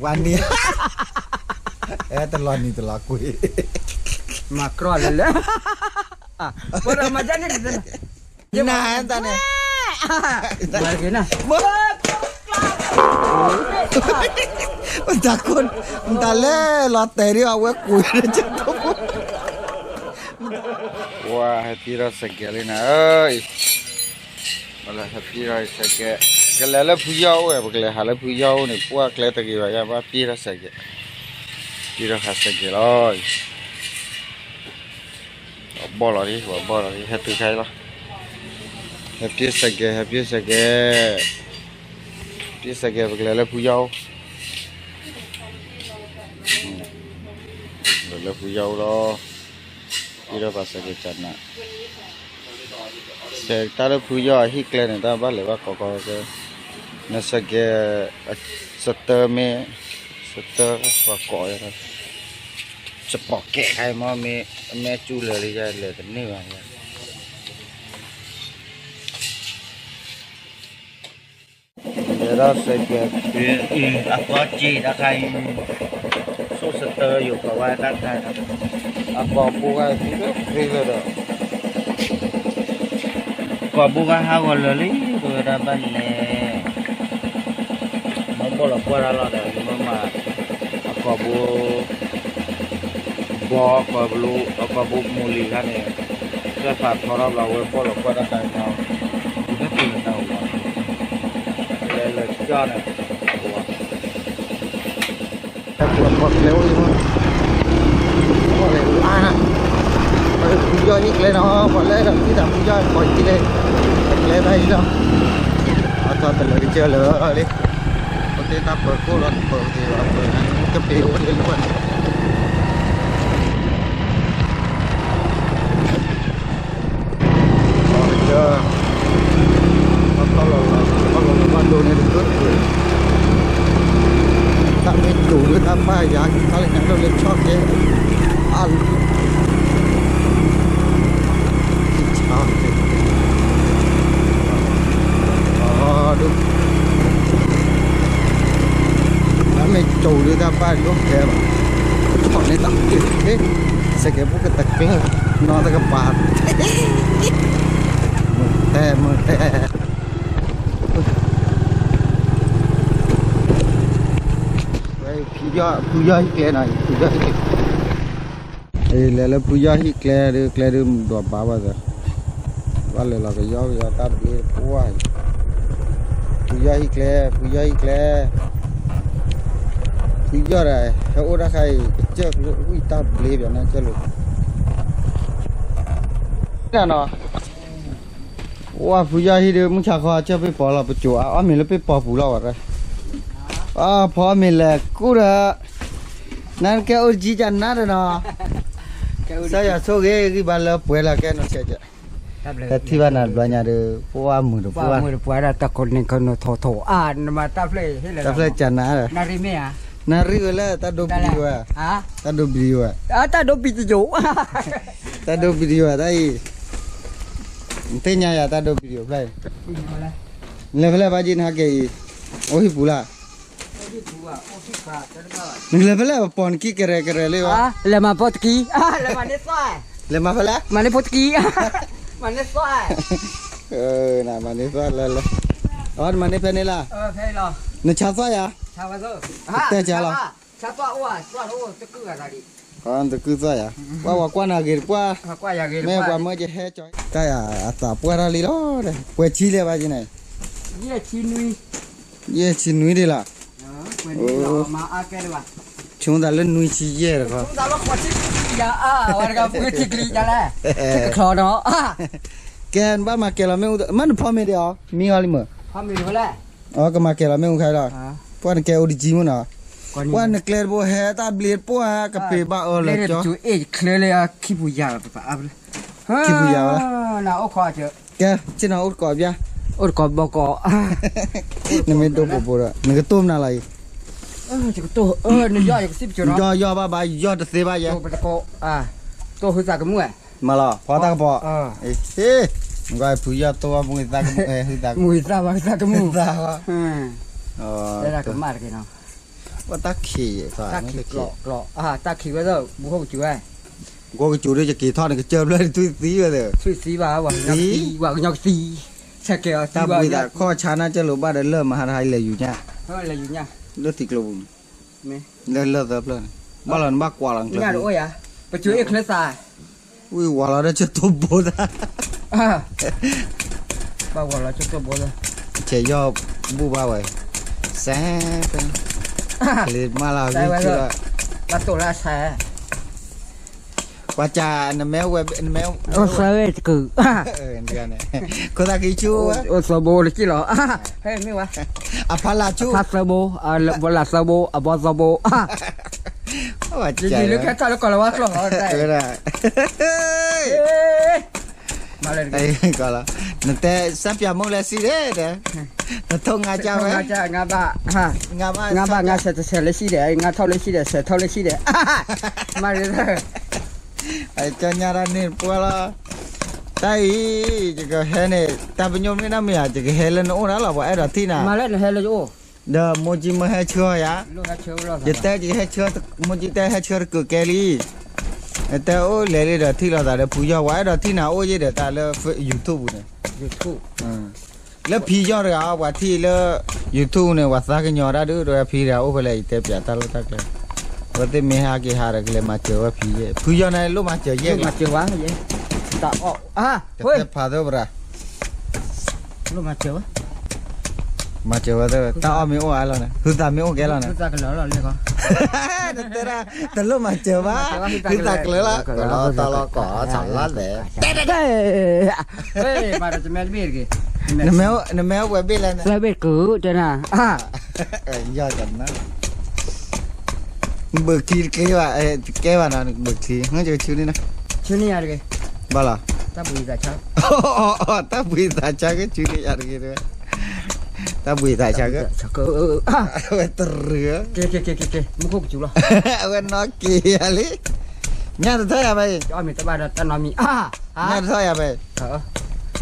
ဝါန့ၣ်, အဲ တလီၤနံၤတလီၤကွံာ်, မၤကြီလၢလၢ, ပမၤန့ၣ်, နတၢ်, တၢ်ခိၣ်, တၢ်လဲၤလီၤတဲာ်ဒ်အဝဲကွံာ်, ပှၤဟဲပ့ၤထီၣ်စဲးကဲးလံနၤဧၢ, ဟဲပ့ၤထီၣ်စဲးကဲး, ကလဲၤလၢဖုယီၢ်အိၣ်ဝဲ, ပကလဲၤဟးလၢဖုယီၢ်အိၣ်န့ၣ် ပှၢ်ကျဲတဂ့ၤဘၣ်ယါ, ဘၣ်ပ့ၤထီၣ်စဲးကဲး, ပ့ၤထီၣ်ဟးစဲးကဲးလီၤ, ပှၤဘီၣ်လီၤလံ, ပှၤဘီၣ်လီၤလံ, ဟဲတုၤခါအံၤလီၤ, ဟဲပ့ၤစဲးကဲး, ဟဲပ့ၤစဲးကဲး, ပ့ၤစဲးကဲး ပကလဲၤလၢဖုယီၢ်အိၣ်, လဲၤလၢဖုယီၢ်အိၣ်လီၤ, ပ့ၤထီၣ်ဘၣ်စဲးကဲးကနး စဲးတၢ်လၢဖုယီၢ်အဟံၣ်ကျဲန့ၣ် တၢ်ဘၣ်လဲၤဘၣ်ကီကီ, နစဲးကဲး, စတၢမ့ၢ်, စတၢပှၤကိး, စပီးကဲးခါအံၤမ့ၢ်, မ့ၢ်အစူၢ်လၢာ်လံယလဲၤတန့ၢ်ဘၣ်, လဲၤဒီးစဲးကဲး, အသီက့ၤတၢ်ခါအံၤ, ဆိၣ်စတၢယိၤကိးဝဲတၢ်ခါ, အကိာ်ဘိဂၤသံလၢသ့လၢဒီး ကိာ်ဘိဂၤဟးဂီၤလၢာ်လံ, ပဝဲဒၣ်ဘၣ်လဲၤ, မ့ၢ်ဘီၣ်လီၤကွၢ်တၢ်လီၤဒီး မ့ၢ်မၤ, အကိာ်ဘိ, ဘီ, အကိာ်ဘိမိၢ်လံၤခါန့ၣ်, ကဲဖးထီထီၣ်ဘျီဝဲဘီၣ်လီၤကွၢ်တၢ်ခါန့ၣ်, ဒုးတၢ်ပ့ၤလၢတၢ်အိၣ်ဘၣ်, လဲၤလၢကၠီန့ၣ်, ပှၤ, ပှၤကျဲအိၣ်, ပှၤလဲၤလၢ, ဖုယီၢ်ဟံၣ်ကျဲနီၤ, ပှၤလဲၤဒီးဖုသးဖုယီၢ်ကိးက့ၤလဲၣ်, ကျဲဘၣ်အံၤလီၤ, အထီၣ်တလၢကစၢၢ်လၢာ်လံ, ပတဲတၢ်ပၢၤခိၣ်လီၤ, ပၢၤက့ၤလီၤ, ပၢၤန့ၣ်ကပ့ၤအိၣ်လၢလၢပှၤန့ၣ် တၢ်မ့ၢ်ကၠိၤလၢတၢ်ပာ်ယၤ က့ၤခီလၢန့ၣ်ဒိၣ်တက့ၢ်, တၢ်မ့ၢ်ကၠိၤလၢတၢ်ပာ်ယၤ က့ၤခီလၢန့ၣ်ဒိၣ်လၢဆီကဲ, အါ, ဒိၣ်, တၢ်မ့ၢ်ကၠိၤလၢတၢ်ပာ်ဒိၣ်ကဲဘၣ်, ဆီန့ၣ်တၢ်, စဲးကဲးဖိကတကျၢၢ်, နီၢ်တကပၤ, မုၢ်တဲ မုၢ်တဲ ဖုယီၢ်ဟံၣ်ကျဲနီၤ, ဖုယီၢ်ဟံၣ်ကျဲ, လဲၤလၢဖုယီၢ်ဟံၣ်ကျဲဒီး ကျဲဒုးဒိးဘၣ်ဝဲသၢ, ဘၣ်လဲၤလီၤကယီကယီတၢ်ဘျ့ပှၢ်, ဖုယီၢ်ဟံၣ်ကျဲ, ဖုယီၢ်ဟံၣ်ကျဲ, ဖုယီၢ်ဒီး ဟဲအိၣ်တၢ်ခါအံၤ ကစၢၢ်ကျိဝံၣ်တၢ်ဘျ့ပျီန့ၣ် ကၢၢ်လိာ် နီၤ, ဝဲဖုယီၢ်ဟံၣ်ဒီး မုၢ်ဆါခီကၢၢ်ပ့ၢ်ပီၤလီၤ ပစိၤအါ အီၣ်မ့ၤလၢပ့ၢ်ပီၤပူၤလီၤဝဲ, အဖီအီၣ်မ့ၤလဲၤကူၣ်ဒီး, နကဲအိၣ်တကံကနါဒီးနီၤ, ကၢ်ယၤဆိၣ်ဂ့ၤ ဂံၢ်ဘါလၢပှဲၤလၢကဲနီၤဆဲးကဲး, ဟဲထံၣ်ဘၣ်နၤတဘျီညါဒီး ပှၢ်မုာ်တပှၢ်, ပှၢ်မုာ်တပှၢ်ဒီး တခိးန့ၣ်ခိးနီၤထီၣ်ထီၣ်အါ, နမၤတၢ်ဖျၢၣ်, တၢ်ဖျၢၣ်ကနါ, နရံၣ်မ့ၢ်ဧါ, နရံၣ်ဝဲလၢတၢ်ဒိ video ဧါ, တၢ်ဒိ video ဧါ, တၢ်ဒိ video တၢ်အံၤ, နသ့ၣ်ညါယၤတၢ်ဒိ video ဖျၢၣ်အံၤ, နလဲၤဖဲလဲၣ်ဘၣ်က့ၤနဟးက့ၤအံၤ, အိၣ်ဟံၣ်ပူၤလၢ်, နလဲၤဖဲလဲၣ်ပပိာ်နခံကရဲၤကရဲၤလံ, လဲၤမၤပိာ်တကံ, လဲၤမၤန့ၢ်သွဲၣ်, လဲၤမၤဖဲလဲၣ်, မၤန့ၢ်ပိာ်တကံ, မၤန့ၢ်သွဲၣ်, မၤန့ၢ်သွဲၣ်လၢလၢ, အီ နမၤန့ၢ်ဖဲန့ၣ်လၢ်, နဆါသွဲၣ်ယၤ, တဲကလီၤ, တကုၢ်သွဲၣ်ယၤ, ပှၤဝဲကွၢ်နၤဂ့ၤတပှၢ်, မ့ၢ်ပှၤမၢယဟဲကၠီ, တၢ်ယၤအသးပှၢ်တၢ်လံလီၤ, ပှဲၤဆံလဲၣ်ဘၣ်က့ၤန့ၣ်, ယဲၢ်ဆံနွံဒ်လီၤ, ဆိသးလၢနွံဆံယဲၢ်တခီ, ကဲနဘၣ်မၤကဲလီၤမ့ၣ်အူ, မ့ၢ်နဖီမ့ၤဒံးအီၤ, မံအီၤလံမ့ၢ်, အကမၤကဲလီၤမ့ၣ်အူခါလီၤ, ပှၢ်နကဲအိၣ်တကံမ့ၢ်နီၤ, ပှၢ်နကျဲတဘိဟဲတၢ်ဘျ့တပှၢ် ကပ့ၤဘၣ်အၢလၢကၠီ, ချၢလၢခံပူၤယၤလီၤ, ခံပူၤယၤဝဲလၢ, ကဲဆ့ၣ်နီၤအိၣ်တကိးဘၣ်, အိၣ်တကိးဘီကီး, နမ့ၢ်ဒိၣ်ပိာ်ပိာ်ဒီး နကတိၢ်မနုၤလီၤအံၤ, ယီၢ်ယီၢ်ဘၣ်ဘၣ် ယီၢ်တသ့ဘၣ်ယဲ, တိၢ်ဟုသးကမူၣ်, မၤလီၤ ဖီတၢ်ကပီၤ, နကွၢ်ဖုယီၢ်တိၢ်ဘၣ်မူၣ်သးကမူၣ်, ဟုသးကမူၣ်, သးကမူၣ်, တၢ်ကမၣ်တက့ၢ်နီၤ, ဝဲတၢ်ခံး, တၢ်ခံး, တၢ်ခံးဝဲဒၣ် မူခိၣ်ကစူၤဝဲ, မူခိၣ်ကစူၤဒီး ယက့ၤထီၣ်န့ၣ် ကစၢၢ်ဖျၢၣ်န့ၣ် သွံၣ်သံဝဲသ့ၣ်, သွံၣ်သံဘၣ်, ဝၤကညီကသံ, ဆဲးကဲၤအီၤသံဘၣ်, တၢ်ဘှံးသးခီၣ်ဆါနၢ်ကၢၢ်လိာ်ဘၣ်ဒီးလၢၢ်မဟါတဟါအံၤလဲၤယူၤညၣ်, လဲၤယူၤညၣ်, လၢထံကျိပူၤန့ၣ်, လၢလၢၢ်သၢဖျၢၣ်န့ၣ်, ဘၣ်လီၤနဘၣ်ကွၢ်လီၤကျၢၤ, ပကၠိအ့ၣ်ချၢသး ဝံၤဝၤလီၤဒီးကၠိတိၢ်ဘိသး, ဘၣ်ဝၤလီၤကၠိတိၢ်ဘိသး, ဆဲးယီၢ်ဘူၣ်ဘၣ်ဝဲ, စဲး, လ့မၢ်လၢ်ဝံၤဆူလီၤ, ဘၣ်တိၢ်လၢအဆဲး, ပှၤကး, နမ့ၢ်ဝဲ, နမ့ၢ်, အိၣ်သၢဝဲတကုာ်, န့ၣ်, ခိၣ်သၣ်ခံဆူဝဲ, အိၣ်သၢဘိလၢက့ၢ်လီၤ, မ့ၢ်ဝဲ, အဖီလာ်ဆူ, အဖီလာ်သၢဘိ, အဘီသၢဘိ, လၢခဲထီၣ်လၢကီၢ်လၢဝါကျိာ်လီၤ, မၤလၢ နတဲစၢ်ပၠးမုၣ်လၢစံးဒဲး, နထိၣ်ငါကၢ်ဝဲ, ငါဘၣ်ငါဆဲးတဆဲးလၢစံးဒဲး, ငါထိၣ်လၢစံးဒဲး, ဆဲးထိၣ်လၢစံးဒဲး, မၤလၢ ကၠီညါတၢ်န့ၣ်ပှဲၤလီၤ, တၢ်အံၤ, ယကဟဲန့ၣ် တၢ်ပညိၣ်မ့ၢ်ဒၣ်မ့ၢ်ဧါ, ယကဟဲလၢနအိၣ်ဒၣ်လီၤ, ပှၤအဲၣ်ဒိးထံၣ်နၤ, ဒီးမိၢ်ကၠံမ့ၢ်ဟဲဆှၢယၤ, ယတဲယဟဲဆှၢ, မိၢ်ကၠံတဲဟဲဆှၢတကုာ်ကဲလံ, နတဲအိၣ်လဲၤလံဒီးထံၣ်လိာ်သးဒီးဖုယီၢ်, ပှၤအဲၣ်ဒိးထံၣ်နၤအိၣ်ယ့ၣ်ဒီးတၢ်လၢ YouTube ပူၤန့ၣ် လၢဖံယီၢ်တဂၤအီၤ ပှၤထံၣ်လၢ YouTube န့ၣ် ပှၤသးကညီၤတၢ်ဒုး တဝဲဖံတဂၤအိၣ်ဖဲလဲၣ် ယတဲပၠးတၢ်လီၢ်တၢ်ကျဲ, အဝဲသ့ၣ်မ့ၢ်ဟဲက့ၤဟးဒီးကလဲၤမၤစၢၤဝဲဖံယဲၢ်, ဖုယီၢ်န့ၣ်လိၣ်မၤစၢၤယဲၢ်က့ၤ, တၢ်အီၣ်, တတဲဖးသၢပရၤ, မၤစၢၤဝဲ, တၢ်အီၣ်မ့ၢ်အိၣ်အါလီၤန့ၣ် ဟုသးမ့ၢ်အိၣ်ကဲလီၤန့ၣ်, တတဲဒၣ် တလိၣ်မၤစၢၤဘၣ်, ဟုသးကျၢၤလီၤ, ကလီတၢ်လီၢ်ကီၢ် သးလီၤသဲး နမ့ၢ်အိၣ်ပှဲၤဘ့ၣ်လဲၣ်န့ၣ်, ယီၢ်ကနၣ်, ဘုးခံတကဲဘၣ်, တကဲဘၣ်နီၤ ဘုးခံ, ဆူန့ၢ်ယၤတဂ့ၤ, ဘၣ်လီၤ, တၢ်ဘှံးသးဆါကဆူန့ၢ်ယၤတဂ့ၤ, တၢ်ဘှံးသးဆါက, ဝဲတရံး, မူခိၣ်ကစူၤလီၤ, အဝဲနီၢ်က့ၤယၤလံ, ညၣ်တထီၣ်ယၤဖဲအံၤ, ညၣ်တထီၣ်ယၤဖဲအံၤ,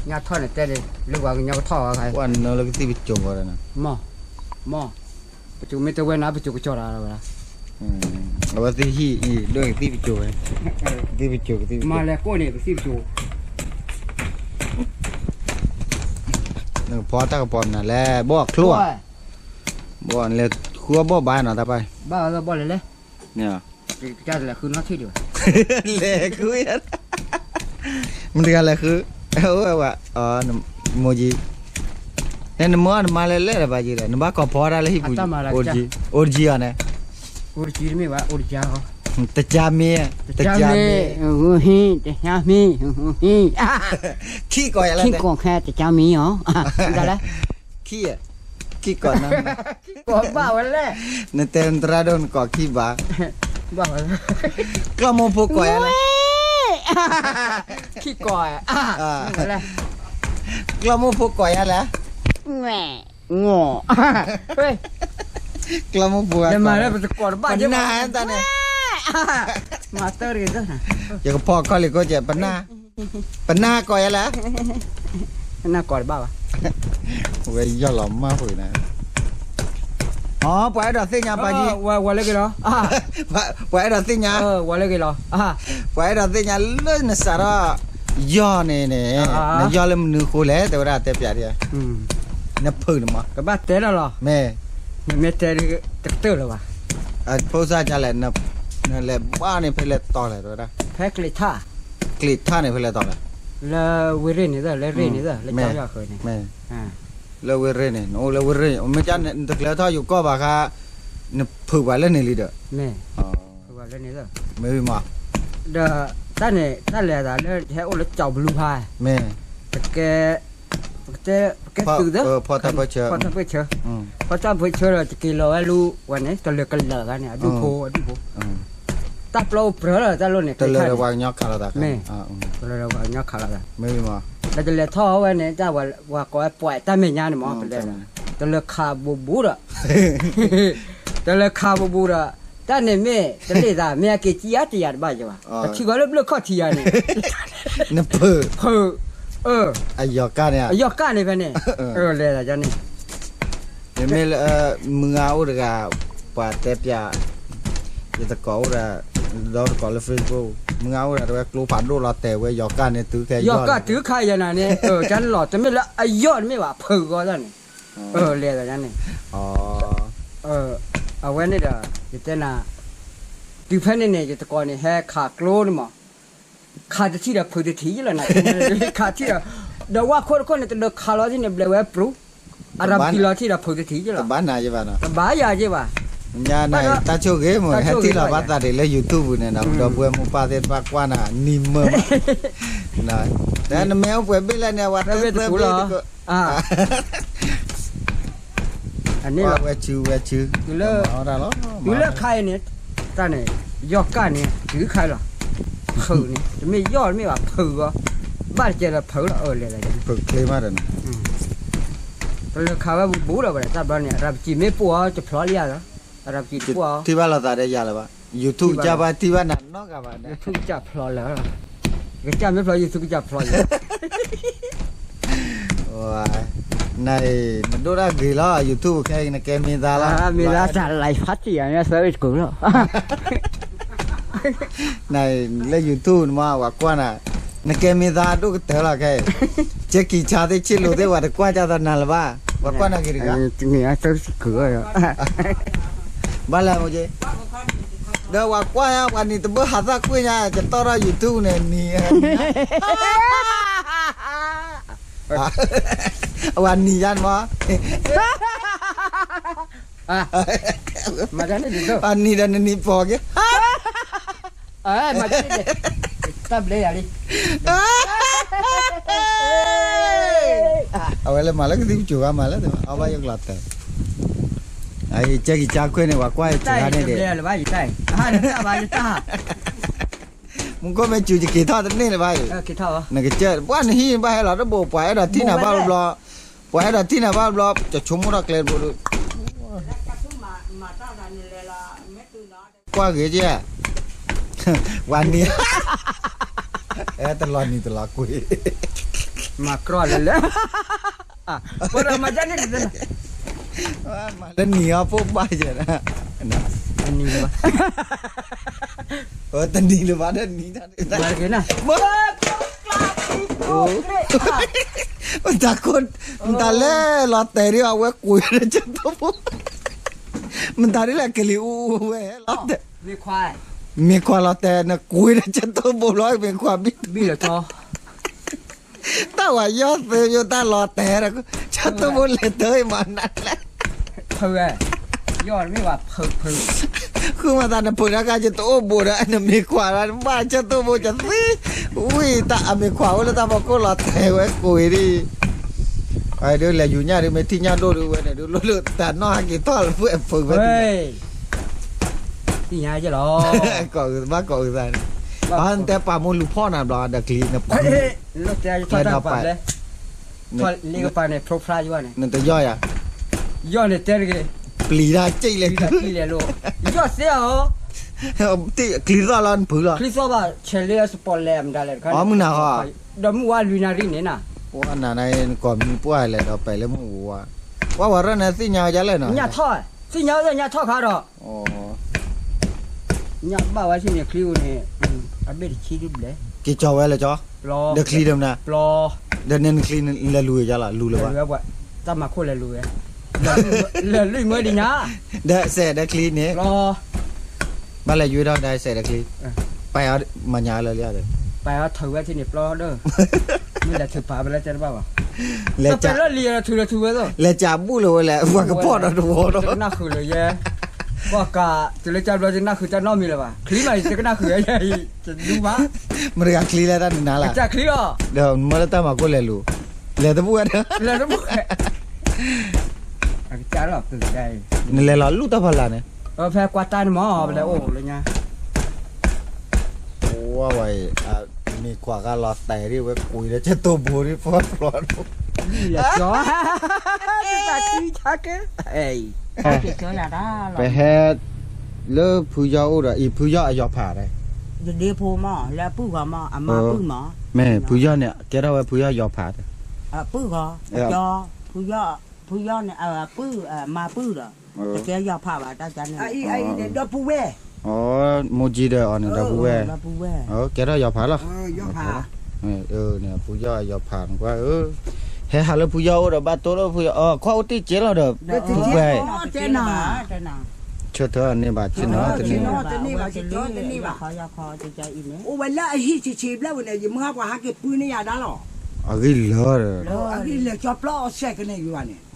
ညၣ်ထီၣ်န့ၣ်တဲန့ၣ် လၢပှၤကညီကထီၣ်ဝဲ, ပှၤနၢလၢကသံၣ်ပကိၤဝဲ, မ့ၢ် ပစိၤမ့ၢ်တဝဲန့ၣ် ပစိၤကစီၤလီၤဝဲဒၣ်, အဝဲသ့ၣ်ဟံၣ်အံၤ ဒိၣ်ကသံၣ်ပကိၤဝဲ, ကသံၣ်ပကိၤ ကသံၣ်ပကိၤ, မၤလဲၤကိၣ်န့ၣ် ကသံၣ်ပကိၤ, နကဖီတၢ်ကပီၤနၤလဲၣ် ဘီၣ်ချိၣ်ဧါ, ဘီၣ်လဲၤဃုအီၣ်ဘီၣ်ဘၣ်နီၤတၢ်ပၢ်, ဘၣ်ဘီၣ်လဲၤလဲၣ်, လဲၤဃုနီၣ်ထံၣ်ဒံးဘၣ်, လဲၤဃု မတၤတဂၤလဲၤဃု, အိၣ်ဝဲ, မိၢ်ကၠံ, နမ့ၢ်အီၣ်နမါလဲၤလဲၣ်ဒီးဘၣ်က့ၤဒီး နဘၣ်ကိးဖီတၢ်လၢဟံၣ်ပူၤ, အိၣ်တကံအီၤန့ၣ်, အိၣ်တကံတမ့ၢ်ဘၣ် အိၣ်တကါ, တကါမ့ၢ်, တကါမ့ၢ်, ဟံၣ်, တကါမ့ၢ်, ဟံၣ်, ခံကိးယၤလဲၣ်, ခံကိးခဲတကါမ့ၢ်အီၤ, ခံ, ခံကိးနၤ ကိးဘၣ်ဝဲလဲၣ်, နတဲနသရၣ်ဒိၣ်နကိးခံဘၣ်, ဘၣ်ဝဲလဲၣ်, ကျီၢ်မိၢ်ဖိကိးယၤလဲၣ်, ခံကိး, ကျီၢ်မိၢ်ဖိကိးယၤလဲၣ်, ကျီၢ်မိၢ်ဖိကိးယၤလဲၣ်, ပနၢ်တၢ်န့ၣ်, ယကဖီခီလံၤကိးကဲး, ပနၢ်ကိးယၤလဲၣ်, ပနၢ်ကိးတဘၣ်ဘၣ်, ဝဲယီၢ်လီၤမၢ်ပှဲၤန့ၣ်, အ ပှၤအဲၣ်ဒိးသ့ၣ်ညါပာ်ကံ, ဝဲလၢဂ့ၤလီၤ, ပှၤအဲၣ်ဒိးသ့ၣ်ညါ, ဝဲလၢဂ့ၤလီၤ, ပှၤအဲၣ်ဒိးသ့ၣ်ညါလၢနစးထီၣ်, ယီၢ်န့ၣ်န့ၣ်, နယီၢ်လၢမနုၤဃိလဲၣ် တဲဝဲဒၣ်တဲပၠးဒံး, နဖုၣ်န့ၣ်မး, ကဘၣ်တဲဒၣ်လီၤ, မ့ၢ်, နမ့ၢ်တဲတကတၢၢ်လၢၤဘၣ်, ဖိသၣ်ကလဲၣ်, နလဲၤဘၣ်န့ၣ်ဖဲလဲၣ်တီၤလဲၣ်တဲဝဲဒၣ်, ဖဲကျံးထၣ်, ကျံးထၣ်န့ၣ်ဖဲလဲၣ်တီၤလဲၣ်, လၢဝ့ၢ်ရ့ၣ်န့ၣ်သၢ လၢရ့ၣ်န့ၣ်သၢ လၢကၠီယီၢ်ဃုာ်န့ၣ်, လၢဝ့ၢ်ရ့ၣ်န့ၣ် နအိၣ်လၢဝ့ၢ်ရ့ၣ်န့ၣ် မ့ၢ်ကနတကျဲၤထီၣ်ယိၤကီၢ်ဘၣ်ဃး, နဖုၣ်ပှၤလၢန့ၣ်လံဒီး, မ့ၢ်, မ့ၢ်မး, ဒီးတၢ်န့ၣ် တၢ်လဲၤသးလၢဟဲအိၣ်လၢကၠီဘလူးဖါ, မ့ၢ်, ပကဲ, ပကတဲ, ပကဲသုးသၢ, ဖီၣ်တၢ်ဖီၣ်ဆၢ, ဖီၣ်တၢ်ဖီၣ်ဆၢဒီး ယက့ၤလီၤဝဲလူၤဝဲန့ၣ် တလၢၤကလၢၤဂၤန့ၣ် အဒူၣ်ဖိ အဒူၣ်ဖိ, တၢ်ပျီအိၣ်ပြၢလီၤ တၢ်လိၣ်န့ၣ် တလၢၤဒီးပှၤကညီခးလိာ်သး, မ့ၢ်, တလၢၤဒီးပှၤကညီခးလိာ်သး, မ့ၢ်မး, ဒီးတလဲၤထီၣ်ဝဲန့ၣ် တၢ်ဝဲကွၢ်ဝဲပှဲၤတၢ်မဲာ်ညါန့ၣ်မး တလဲၤ, တလၢၤခးဘူးဘူးဒီး တလၢၤခးဘူးဘူးဒီး, တၢ်န့ၣ်မ့ၢ် တလ့ၣ်သး မ့ၢ်အက့ၤကံအါတယၤတဘၣ်ယၤဘၣ်, ပထံၣ်ဝဲလၢဘျၢၣ်ခီၣ်ထံးယၤန့ၣ်, နဖုၣ်, ဖုၣ်, အယီၤကၢ်န့ၣ်, အယီၤကၢ်န့ၣ်ဖဲန့ၣ်, လဲၤသးန့ၣ်, မ့မ့ၢ်လၢ, မုၢ်ဂၤအိၣ်တဂၤ, ပှၤတဲပျး ယသကိးအိၣ်ဒီး ဒီသကိးလၢ Facebook မုၢ်ဂၤအိၣ်ဒီးတဝဲကျိဖးဒိၣ်လီၤတဲာ်ဝဲ ယီၤကၣ်န့ၣ်တုၤခဲယီၤ ယီၤကၣ်တုၤခါယၤနၤန့ၣ် ကၢ်လီၤ တမ့ၢ်လၢအယီၤတမ့ၢ်ဘၣ် ဖုးဂီၤသၣ်န့ၣ် လဲၤသးန့ၣ် အဝဲန့ၣ်ဒီး ယတဲနၤ တုၤဖဲန့ၣ်န့ၣ် ယသကိးန့ၣ် ဟဲခးကျိန့ၣ်မး ခးတထံၣ်ဒီးဖုးတထံၣ်လီၤနၤ ခးထံၣ်ဒီး ဒီးဝၣ်ခိၣ်တခိၣ်န့ၣ် တဒုးခးလီၤထံၣ်န့ၣ် ဘျဲးဝဲပရူၤ အရၤပကံလီၤထံၣ်ဒီးဖုးတထံၣ်လီၤ တဘၣ်နၤယဘၣ်နီၤ တဘၣ်ယၤယဘၣ် ညါနၤတၢ်ဆိၣ်ဂ့ၤမ့ၢ် ဟဲထံၣ်လီၤဘၣ်သးဒံးလၢ YouTube န့ၣ်ဒီး ဒီပုၢ်ဝဲၢ်မိၢ်ပၢ်သ့ၣ်တဖၣ်ကွၢ်နၤ နံၤမုာ်မး နမ့ၢ်အိၣ်ပှဲၤဘ့ၣ်လဲၣ်န့ၣ် အဝဲသၢဘ့ၣ်တကိးလီၤ ဝဲဆူဝဲဆူ တုၤလၢခါအံၤန့ၣ် တၢ်န့ၣ် ယီၤကၣ်န့ၣ် တုၤခါလီၤ ဖုးန့ၣ် တမ့ၢ်ယီၤတမ့ၢ်ဘၣ် ဖုးဂီၤ ဘၣ်တကဲဒီးဖုးလီၤ အၢလဲၤလဲၤ ဖုးချ့မးဒီး တလၢခးဝဲဘူးဘူးလီၤဝဲ တၢ်ဘျီန့ၣ် အရၤပကံမ့ၢ်ပိာ်အီၤ ယဖျီလံယၤလီၤ အရၤပကံပိာ်အီၤ ထံၣ်ဘၣ်လိာ်သးဒီးယၤလၢၤဘၣ် YouTube ကစၢ်ဘၣ်ထံၣ်ဘၣ်နၤနီတဂၤဘၣ် YouTube ကစၢ်ဖျီလၢၤ ကစၢ်မ့ၢ်ဖျီ YouTube ကစၢ်ဖျီလၢၤ နၤအံၤ နဒိၣ်တၢ်ဂ့ၤလီၤ YouTube ခဲအံၤ နကဲမ့ၢ်သါလီၤ မ့ၢ်သါတၢ်လၢဖးတံၢ်အမ့ၢ်သၢဝ့ၢ်တကိးလီၤ နလၢ YouTube နမ့ၢ်ဝဲကွၢ်နၤ နကဲမ့ၢ်သါဒိၣ်ကတၢၢ်လီၤခဲအံၤ ကဲကံၢ်ဆါသ့ၣ်ဆ့ၣ်လိၤသ့ၣ် ပှၤတကွၢ်ကၢ်သးနၤလၢၤဘၣ် ပှၤကွၢ်နၤဂ့ၤတဂၤ ဘၣ်လဲၣ်မိၢ်က့ ဒီးပှၤကွၢ်ညါ ပှၤနံၤတဘၢဟးသၣ်ကွံာ်ညါ ကတီၢ်ထီၣ် YouTube န့ၣ် နံၤ အဝဲနံၤယါနမ့ၢ် အနံၤဒီးနနံၤပီၤက့ တၢ်ဘျဲယၤလံ အဝဲလၢမၤလၢကသံၣ်ပစိၤဂၤမၤလၢ အဘၣ်ယကျီၤတဲာ် အကဲကံၢ်ဆါခွဲန့ၣ် ပှၤကွၢ်ယစှၤန့ၣ်ဒီး မူခိၣ်မ့ၢ်စူၤ ယက့ၤထီၣ်တန့ၢ်လၢၤဘၣ်အံၤ နကစၢၢ် ပှၤနဟံၣ်ဘၣ်ဟဲလီၤတဘိ ပှၤအဲၣ်ဒိးထံၣ်နၤဘၣ်ဘျီ ပှၤအဲၣ်ဒိးထံၣ်နၤဘၣ်ဘျီ ကဆိကမိၣ်ထီၣ်ကျဲတဘိဒီး ကွၢ်ဂ့ၤက့ ပှၤနံၤ တလီၤနံၤတလီၤကွံာ် မၤကြီလၢလၢ ပမၤန့ၣ် မၤလၢနံၤအီၤဖိဘၣ်ယဲ တနံၤလၢၤဘၣ် တနံၤလၢၤဘၣ် တနံၤ မတၤကိၢ် မတၤလဲၣ်လီၤတဲာ်ဒ်အဝဲကွံာ်ဒီးကၠၢ်တိၢ်ဘိ မတၤဒ်လဲၣ်ကလံၤအူအူဝဲလီၤတဲာ် မ့ၢ်ခွါလီၤတဲာ် နကွံာ်ဒီးကၠၢ်တိၢ်ဘိလီၤ မ့ၢ်ခွါဘံၣ် ဘံၣ်လီၤတီ တၢ်ဝဲယီၢ်သ့ယိတၢ်လီၤတဲာ်ဒီး ကၠၢ်တိၢ်ဘိလဲၤတၢ်မၤနၤလဲၣ် ဖုးဝဲ ယီၢ်မ့ၢ်ဘၣ်ဖုးဖုး ဃုမၤသးနဖုးတၢ်ခါ ယတအိၣ်ဘူးဒီး နမ့ၢ်ခွါဒီး နဘၣ်ကၠၢ်တိၢ်ဘိကသံ ဝံၤတၢ်အမ့ၢ်ခွါအိၣ်လၢတၢ်ဖီခိၣ်လီၤတဲာ်ဝဲကိးအံၤဒ် ဒ်လဲၤယူၤညၣ်ဒ် မ့ၢ်ထံၣ်ညၣ်ဒိၣ်ဒ်ဝဲန့ၣ် ဒ်လိၣ်လၢတၢ်နီၣ်ဟဲက့ၤထီၣ်လၢဖုးဖုးဝဲ သ့ၣ်ညါယဲလီၤ ကိးဘၣ်ကိးအသးန့ၣ် နတဲပာ်မူလူၤဖီၣ်နၤဘျီ ဒီးချံနဖုး လၢဒီးပာ် လ့ကပၤန့ၣ် ဖြိဖျါယွၤန့ၣ် နတယီၢ်ယၤ ယီၢ်န့ၣ်တဲတဂ့ၤ ပျံၤတၢ်ကၠိၣ်လဲၣ် ပျံၤတၢ်ကၠိၣ်လဲၣ် ယီၢ်သ့အီၤ ချံသီၣ်လီၤနဖုးလီၤ ချံသီၣ်ဘၣ် ဆဲးလ့အစပီးလဲၣ်မတၤလဲၣ်တခါ အီမုၢ်နၤဟီ ဒီးမုၢ်ဝါလွံၢ်နၣ်ရံၣ်န့ၣ်နၤ ပှၤနၤနၤ နကိးမံၤပှၢ်လဲၣ်ဒီးပဲာ်လၢမုၢ်ဝါ ပှၤဝဲရၢၢ်န့ၣ်သ့ၣ်ညါဝဲဒ်လဲၣ်နီၤ ညၣ်ထီၣ် သ့ၣ်ညါဝဲညၣ်ထီၣ်ခါဒီး ညၣ်ဘၣ်ဝဲဆ့ၣ်န့ၣ် ချံဧိၤန့ၣ် အဘ့ၣ်တဆံဒုဘျဲၣ် က့ၤကၠီဝဲလၢကၠီ ဒီးချံဒီးမနုၤ ပျီ ဒီးနနချံလဲၤလူၤဝဲယါလီၤ လူၤလၢၤဘၣ် တၢ်မၤခိၣ်လဲၤလူၤဝဲ လဲၤလွံၢ်မၢဒ်ညါ ဒီးစဲးဒီးချံန့ၣ် ပျီ ဘၣ်လဲၤယွၤဒီးဒီးစဲးဒီးချံ ပာ်အီၤမၤညါလၢလံဒီး ပာ်အီၤထုးဝဲထံန့ၣ်ပျီဒီး မ့ၢ်လဲၤထုးပာ်ဝဲလၢတဲတဘၣ်ဘၣ် လဲၤကး ပာ်လၢလံဒီးထုးလၢထုးဝဲသိး လဲၤကးဘူၣ်လၢၤဝဲလဲၣ် ပှၤကဖီၣ်ဒီးတဝီဒီး တကနၣ်ဃုာ်လၢၤယဲ ပှၤကး တုၤလၢကၢ်ဘျီတကနၣ်ဃုာ်တၢ်နီတမံၤလၢၤဘၣ် ချံမး တကနၣ်ဃုာ်ယဲ တဒူဘၣ် မတၤဂၤချံလဲၣ်တၢ်နနၤလၢ ကစၢ်ချံလီၤ ဒီးမ့ၢ်လၢတၢ်မၤကိၣ်လဲၤလူၤ လဲၤတဘူၣ်ဝဲဒီး လဲၤတဘူၣ်ဝဲ အကစၢ်လီၤ နလဲၤလီၤလူၢ်တၢ်ဖးလၢ်န့ၣ် ဖဲကွၢ်တၢ်န့ၣ်မး ပလဲၤအိၣ်လၢညါ ဝဲဝဲအံၤ မ့ၢ်ကွၢ်ကလီၤတဲာ်ဒ်ဝဲကွံာ်လၢကၠၢ်တိၢ်ဘိဒ်ဖီဖျိ လံလၢကၠီ ကကဲ ပဟဲ လၢဖုယီၢ်အိၣ်ဒီး အံၤဖုယီၢ်အယီၤဖးလဲၣ် ယဒ့ဖိမး လၢအပုၢ်ဂီၤမး အမါပုၢ်မး မ့ၢ်ဖုယီၢ်န့ၣ် ကဲထီၣ်ဝဲဖုယီၢ်ယီၤဖးဒီး အပုၢ်ဂီၤ ကၠီ ဖုယီၢ် ဖုယီၢ်န့ၣ် အပုၢ် အမါပုၢ်ဒီး တကဲယီၤဖးဘၣ်တၢ်ကန့ၣ်, ဒီပုၢ်ဝဲၢ်, မိၢ်ကံဒီးအီၤန့ၣ် ဒီပုၢ်ဝဲၢ်, ကဲထီၣ်ယီၤဖးလီၤ, ဖုယီၢ်ယီၤဖးနကွၢ်ဧၢ, ဟဲဟးလၢဖုယီၢ်အိၣ်ဒီးဘၣ်တိၢ်လၢဖုယီၢ်, အီ ခွါအိၣ်တ့ၢ်ကဲလီၤဒီး, ဖုပှဲၤ, ဆၢထၢၣ်န့ၢ်ဘၣ်ဆ့ၣ်နီၤတန့ၢ်ဘၣ်, အိၣ်ဝဲလၢအဟံၣ်ဆံးဆံးဘျဲၣ်ဝဲန့ၣ် ယမုၢ်ဟါပှၤဟးက့ၤပုၢ်န့ၢ်ယၤဒၣ်လီၤ, အဂံၢ်လၢာ်ဒီး, အဂံၢ်လၢာ်ကၠီပျီအီၣ်စဲးကန့ၣ်ယၤန့ၣ်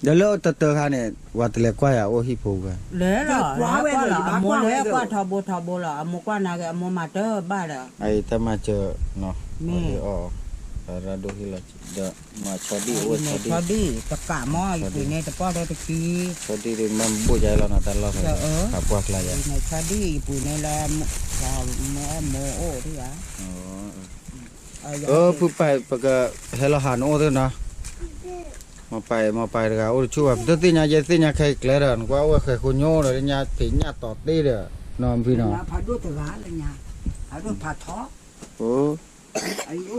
ဒီးလၢတတၢခါန့ၣ် ပှၤတလဲၤကွၢ်ယၤအိၣ်ဟံၣ်ဖိဝဲ, လဲၤလီၤ, ကွၢ်ဝဲလီၤ, အမိၢ်လဲၤကွၢ်ထီဘိထီဘိလီၤ, အမိၢ်ကွၢ်နၤဂ့ၤ အမိၢ်မၤတၢ်ဘၣ်ဒီး, အအံၤတၢ်မၤစၢၤနီၤ, မ့ၢ်, ဒီးမၤဆီဒံၣ်အိၣ်ဝဲဆီဒံၣ်, ဆီဒံၣ်တကးမီၢ် ယပှ့ၤန့ၢ်တပီၢ်ဒီတဆံ, ဆီဒံၣ်ဒ်မ့ၢ်ဘိၣ်ယၤလီၤနီၤ တၢ်လီၢ်ဖဲ, ပှၢ်ကျါယၤ, ဆီဒံၣ်ယပှ့ၤန့ၢ်လၢ, မိၢ်အိၣ်ဒံးဧါ ဖုပာ် ပကဟဲလီၤဟးနအိၣ်သ့ၣ်နီၤ, မ့ၢ်ပာ် မ့ၢ်ပာ်တဂၤအိၣ်တဆူၣ်ဘၣ် ပတသ့ၣ်ညါယဲသ့ၣ်ညါခဲအံၤကျဲဒီး နကွၢ်အိၣ်ဝဲဃဲၤဃိညိဒီး ညါဖံးညၣ်တီၤတ့ၢ်ဒီး နီၢ်ဖံနီၤ, ဖးဒိၣ်တဂၤလၢညါ, ဖးဒိၣ်ဖးထီ, အိၣ်,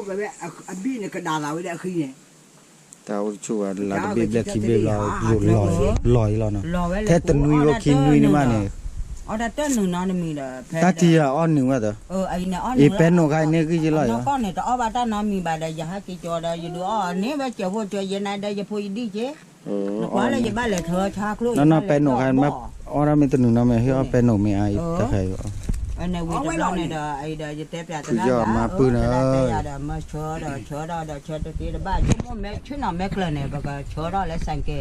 အဘံၣ်န့ၣ်ကဒါသးဝဲဒၣ်အဃံန့ၣ် တၢ်အိၣ်တဆူၣ်ဘၣ် လၢတဘ့ၣ်ဘျဲၣ်ခံဘ့ၣ်ဘျီ လီၤအံၤလီၤနီၤ, ထဲတနွံဝဲခံနွံန့ၣ်မးန့ၣ်, အီၣ်တၢ်တၢ်နုာ်နီတမံၤဒီး တၢ်ထံၣ်အီၣ်နုာ်ဝဲဒီး, အံၤပဲနိၣ်ခါအံၤန့ၣ်ဂံၢ်ယလီၤအံၤ, နီၢ်ကီၢ်န့ၣ် တအီၣ်ဘၣ်တၢ်နီတမံၤဘၣ်ဒီး ယဟဲက့ၤကၠီဒီး ယဒုးအီၣ်အီၤန့ၣ် ဝဲစၢၤဖိစၢၤယဲနၤဒီးယဖိယဒံၣ်က့, နကွၢ်လၢယဘၣ်လဲၤထၢဆါကျိ နီၢ်နီၢ်ပဲနိၣ်ခါ အီၣ်တၢ်မ့ၢ်တနုာ်နီတမံၤ ဟ့ၣ်အီၣ်ပဲနိၣ်မ့ၢ်အါအံၤ တၢ်ခါအံၤ, အဝဲန့ၣ်ဝံၤတဘျီန့ၣ်ဒီး အံၤဒီးယတဲပျးသရၣ်ယၤ, တၢ်တဲယၤဒီး မၢဆၢဒီး ဆၢဒီး ဒီးဆၢတသ့တဘၣ် ဆိကမိၣ်မဲဆ့ၣ်နီၤမဲကျၢၤန့ၣ် ပကဆၢထီၣ်လၢစဲးကဲ,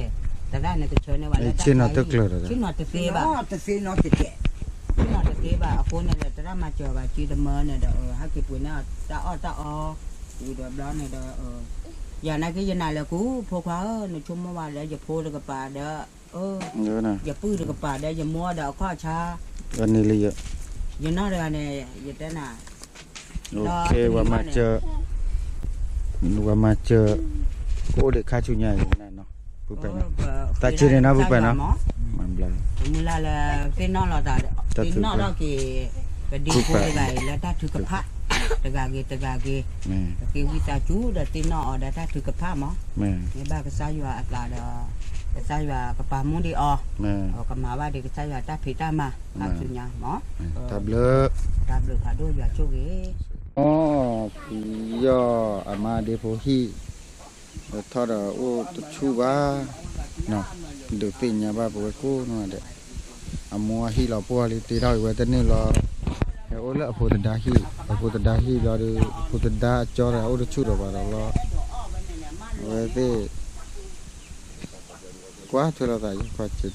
သရၣ်န့ၣ်ကဆၢန့ၢ်ဝဲလၢတၢ်ခါအံၤ, ဆ့ၣ်နီၤတသ့ဘၣ်, ဆ့ၣ်နီၤတသ့ဘၣ်အဃိန့ၣ်ဒီး သရၣ်မၤစၢၤဘၣ်က့တမၢန့ၣ်ဒီး ဟဲက့ၤပှ့ၤန့ၢ်အီၤတၢ်အီၣ်တၢ်အီ, ဝံၤဒီးဘျီန့ၣ်ဒီး ယၤနာ်က့ယနာ်လၢကူ ဖိခွါဧၢ နဆိကမိၣ်ဝဲလၢယဖိတကပၤဒီး, ယပုၢ်တကပၤဒီး ယမိၢ်ဒီးအခီၣ်ဆါ, ယနီၢ်တဂၤန့ၣ် ယတဲနၤ, ဝၤမၤစၢၤ, ဝၤမၤစၢၤ, ကအိၣ်ဒံးခါဆူညါအံၤ, ပုၢ်ပၢ်နီၤ, တၢ်ဆ့န့ၣ်နီၤ ပုၢ်ပၢ်နီၤ, မုၢ်လၢ်လၢ သ့ၣ်နီၣ်လီၤသး, သ့ၣ်နီၣ်ထီၣ်က့ၤ ပဒ့ဖိတဂၤအံၤလၢတၢ်ထုကဖၣ်, တဂၤဂ့ၤတဂၤဂ့ၤ, ပက့ၤဝံသးစူၤဒီးသ့ၣ်နီၣ်အီၤဒီးတၢ်ထုကဖၣ်မး, မ့ၢ်ဘၣ်ကစၢ်ယွၤအသးဒီး, ကစၢ်ယွၤကပာ်မူဒံးအီၤ, ကမၤဘၣ်ဒံးကစၢ်ယွၤတၢ်ဖံးတၢ်မၤ ခါဆူညါမး, တၢ်ဘျုး, တၢ်ဘျုးဖးဒိၣ်ယွၤဆိၣ်ဂ့ၤ, ဖုယီၢ်အမါဒ့ဖိဟံၣ် ထီၣ်ဒီးအိၣ်တဆူၣ်ဘၣ်, ဒုးသ့ၣ်ညါဘၣ်ပဝဲကိးနီၢ်ဒဲး, အမိၢ်အဟံၣ်လီၤပှီၢ်လံ တ့ထီၣ်က့ၤဝဲတန့ၢ်လီၤ, ဟဲအိၣ်လၢအဖိသဒါဟံၣ်, အဖိသဒါဟံၣ်ဘျီဒီး အဖိသဒါအကၠီတဂၤအိၣ်တဆူၣ်ဒီးပှၤဒီးလီၤ, အဝဲသ့ၣ် ကွၢ်ထွဲလိာ်သး ယကွၢ် လၢ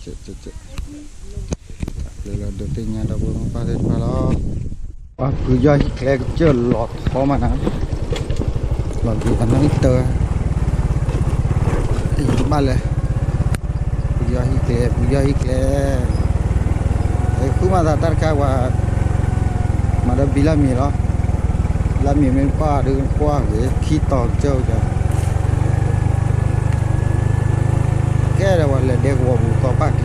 လၢဒုးသ့ၣ်ညါဒီပုၢ်ဝဲၢ်မိၢ်ပၢ်သ့ၣ်တဖၣ်လီၤ. ပှၤဖုယီၢ်ဟံၣ်ကျဲကစၢၢ်လီၤထီမးနၤ, လီၤက့ၤအနီၢ်တၢ်, ယတဘၣ်လဲၤ, ဖုယီၢ်ဟံၣ်ကျဲ ဖုယီၢ်ဟံၣ်ကျဲ, ဃုမၤသးတၢ်တခါဝဲ, မၤဒီးဘံလၢမံၤလီၤ, လၢမံၤမ့ၢ်ကွၢ်ဒီးကွၢ်က့ၤ ခံတီၤကစၢၢ်က, ကဲဒီးပှၤလဲၤဒဲကဝီၤပူၤကီၢ်ပၣ်ကျဲ